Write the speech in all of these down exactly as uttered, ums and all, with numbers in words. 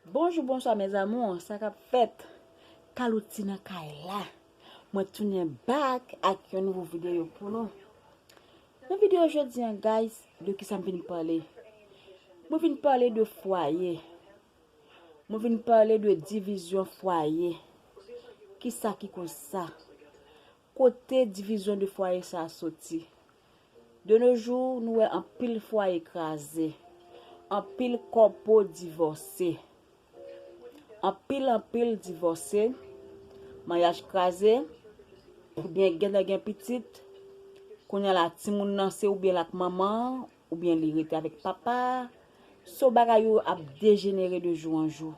Bonjou, bonswa mes amours, sa k ap fèt? Kalouti nan kay la. Mwen tounen back ak yon nouvo videyo pou nou. Nan videyo jodi a, guys, de ki sa m vin pale? Mwen vin pale de fwaye. Mwen vin pale de divizyon fwaye. Kisa ki koz sa? Kote divizyon de fwaye sa a soti? De nos jours, nou wè anpil fwaye kraze, anpil kòpo divòse, anpil, anpil divòse, maryaj kraze, oubyen gentan gen pitit, kounye a la timoun nan se oubyen l ak manman an, oubyen li rete avèk papa a. So, bagay yo ap dejenere de jou an jou.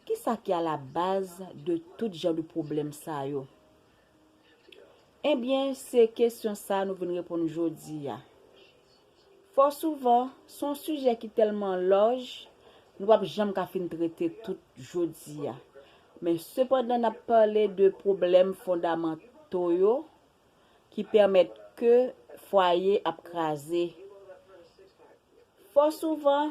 Kisa ki a la baz de tout jan de pwoblèm sa yo? Ebyen, se kesyon sa a nou vin reponn jodi a. Fò souvan, se yon sijè ki tèlman laj, nou p ap janm ka fin trete tout jodi a. Men sepandan, n ap pale de pwoblèm fondamanto yo ki pèmèt ke fwaye ap kraze. Fò souvan,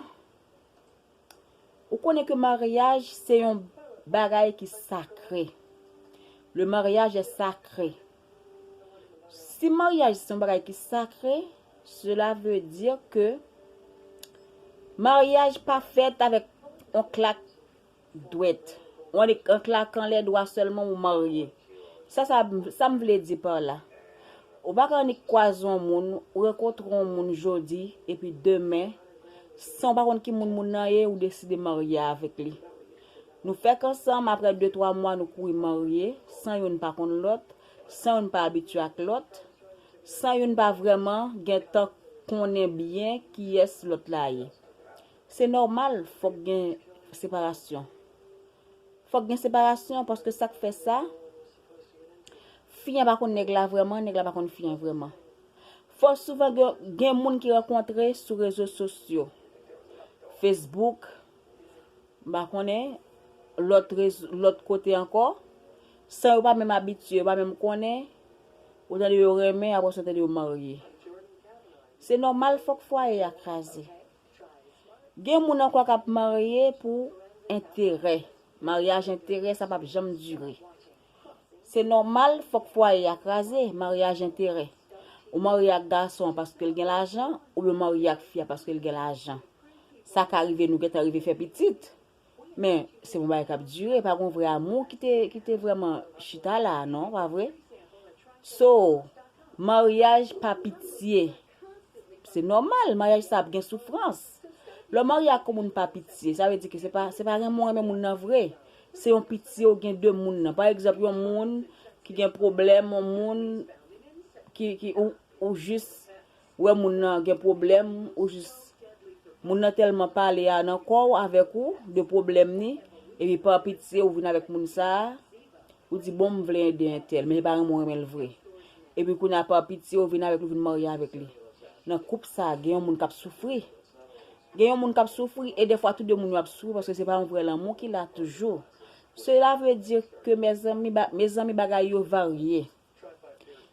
ou konnen ke maryaj se yon bagay ki sakre. Le mariage est sacré. Si maryaj se yon bagay ki sakre, cela veut dire que maryaj pa fèt avèk yon klak dwèt. Ou annik an klakan lè dwa sèlman ou marye. Sa, sa, sa m vle di pa la. Ou pa ka annik kwaze yon moun, ou rankontre yon moun jodi, epi demen, san w pa konn ki moun moun nan ye, ou deside marye avèk li. Nou fèk ansanm, apre de twa mwa, nou kouri marye, san youn pa konn lòt, san youn pa abitye ak lòt, san youn pa vrèman gentan konnen byen kiyès lòt la ye. Se nòmal, fòk gen separasyon. Fòk gen separasyon, paske sa k fè sa, fi an pa konn nèg la vrèman, nèg la pa konn fi an vrèman. Fò souvan gen, gen moun ki rankontre sou rezo sosyo, Facebook, m pa konnen, lòt rezo, lòt kote ankò, san yo pa menm abitye, yo pa menm konnen, ou tande yo renmen, apre sa w tande yo marye. Se nòmal, fòk fwaye a kraze. Gen moun ankò k ap marye pou enterè. Maryaj enterè, sa p ap janm dire. Se nòmal, fòk fwaye a kraze, maryaj enterè. Ou marye ak gason an paske l gen lajan, oubyen w marye ak fi a paske l gen lajan. Sa ka rive nou gentan rive fè pitit. Men, se yon bagay k ap dire, pa gen yon vrè amou ki te, ki te vrèman chita la, non, pa vre? So, maryaj pa pitye. Se nòmal, maryaj sa ap gen soufrans. Lè w marye ak yon moun pa pitye, sa vle di ke se pa, se pa renmen w renmen moun nan vre. Se yon pitye w gen de moun nan. Pa egzanp, yon moun ki gen pwoblèm, yon moun ki, ki, ou, ou jis wè moun nan gen pwoblèm, ou jis, moun nan tèlman pale a nan kò w avèk ou de pwoblèm ni, epi pa pitye ou vin avèk moun sa a, ou di, bon, m vle ede entèl, men li pa renmen w renmen l vre. Epi kounye a pa pitye ou vin avèk li, ou vin marye avèk li. Nan koup sa a, gen yon moun k ap soufri. Gen yon moun k ap soufri, e dèfwa tou de moun yo ap soufri paske se pa yon vrè lanmou ki la toujou. Cela veut dire que, mezanmi, ba, mezanmi, bagay yo varye.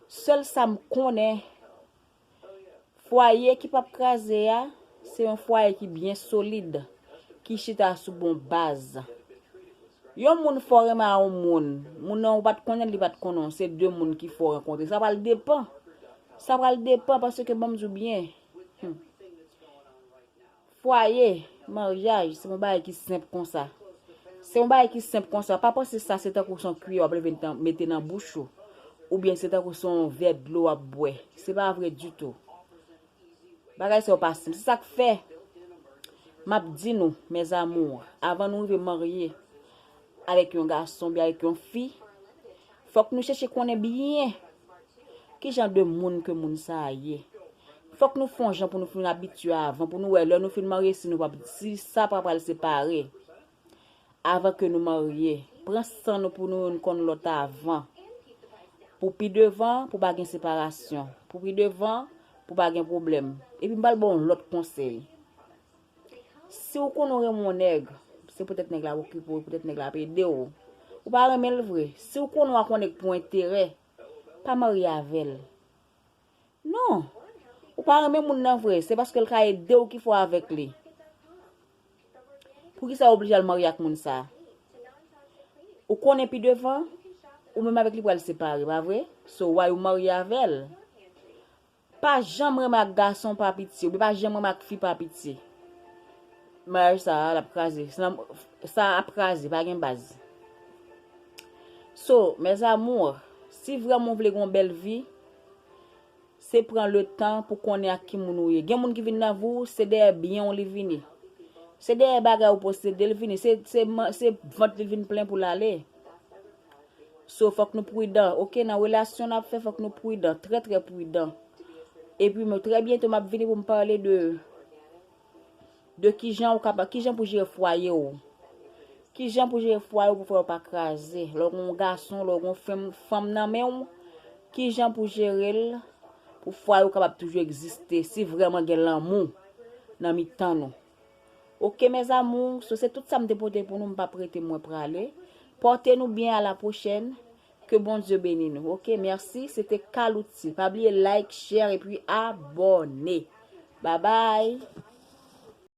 Sèl sa m konnen, fwaye ki p ap kraze a, se yon fwaye ki byen solid, ki chita sou bon baz. Yon moun fò renmen a yon moun, moun nan ou pa t konnen, li pa t konnen w, se de moun ki fò rankontre. Sa pral depan. Sa pral depan paske ban m di w byen. Hmm. Fwaye, maryaj, se yon bagay ki senp konsa. Se yon bagay ki senp konsa. Pa panse sa se tankou se yon kiyè w ap leve tan, mete nan bouch ou. Oubyen se tankou se yon vè dlo w ap bwè. Se pa vre ditou. Bagay sa yo pa senp. Se sa k fè, m ap di nou, mes amours, avan nou rive marye avèk yon gason oubyen avèk yon fi, fòk nou chèche konnen byen ki jan de moun ke moun sa a ye. Fòk nou fè yon jan pou nou fin abitye avan, pou nou wè lè nou fin marye si nou p ap, si sa pa pral separe. Avan ke nou marye, pran san nou pou nou youn konn lòt avan. Pou pi devan, pou pa gen separasyon. Pou pi devan, pou pa gen pwoblèm. Epi m pral ba w yon lòt konsèy. Si w konnen w renmen yon nèg, se poutèt nèg la okipe w, poutèt nèg la ap ede w. Ou pa renmen l vre. Si w konnen w ak yon nèg pou enterè, pa marye avè l. Non. Ou pa renmen moun nan vre, se paske l ka ede w ki fè w avèk li. Poukisa w oblije al marye ak moun sa? Ou konnen pi devan, ou menm avèk li pral separe, pa vre? So, why ou marye avè l? Pa janm renmen ak gason pa pitye, oubyen pa janm renmen ak fi pa pitye. Maryaj sa a, l ap kraze. Sa, sa ap kraze, pa gen baz. So, mes amours, si vrèman w vle gen yon bèl vi, se pran letan pou konnen ak ki moun ou ye. Gen moun ki vin nan vi w, se dèyè byen w li vini. Se dèyè bagay ou posede l vini. Se, se, man- se vant li vin plen pou l ale. So, fòk nou pridan. Oke, nan relasyon n ap fè, fòk nou pridan. Trè, trè pridan. Epi, men, trè byento, m ap vini pou m pale de, de kijan ou kapab, kijan pou jere fwaye w. Kijan pou jere fwaye w pou fwaye w pa kraze. Lè w gen yon gason, lè w gen yon fanm, fanm nan men w, kijan pou jere l pou fwaye w kapab toujou egziste, si vrèman gen lanmou nan mitan nou. Oke, mes amours, so se tout sa m te pote pou nou, m p ap rete mwen prale. Pòte nou byen, a la pwochèn. Ke Bondye beni nou. Oke, mèsi. Se te Kalouti. Pa bliye like, share epi abòne. Babay.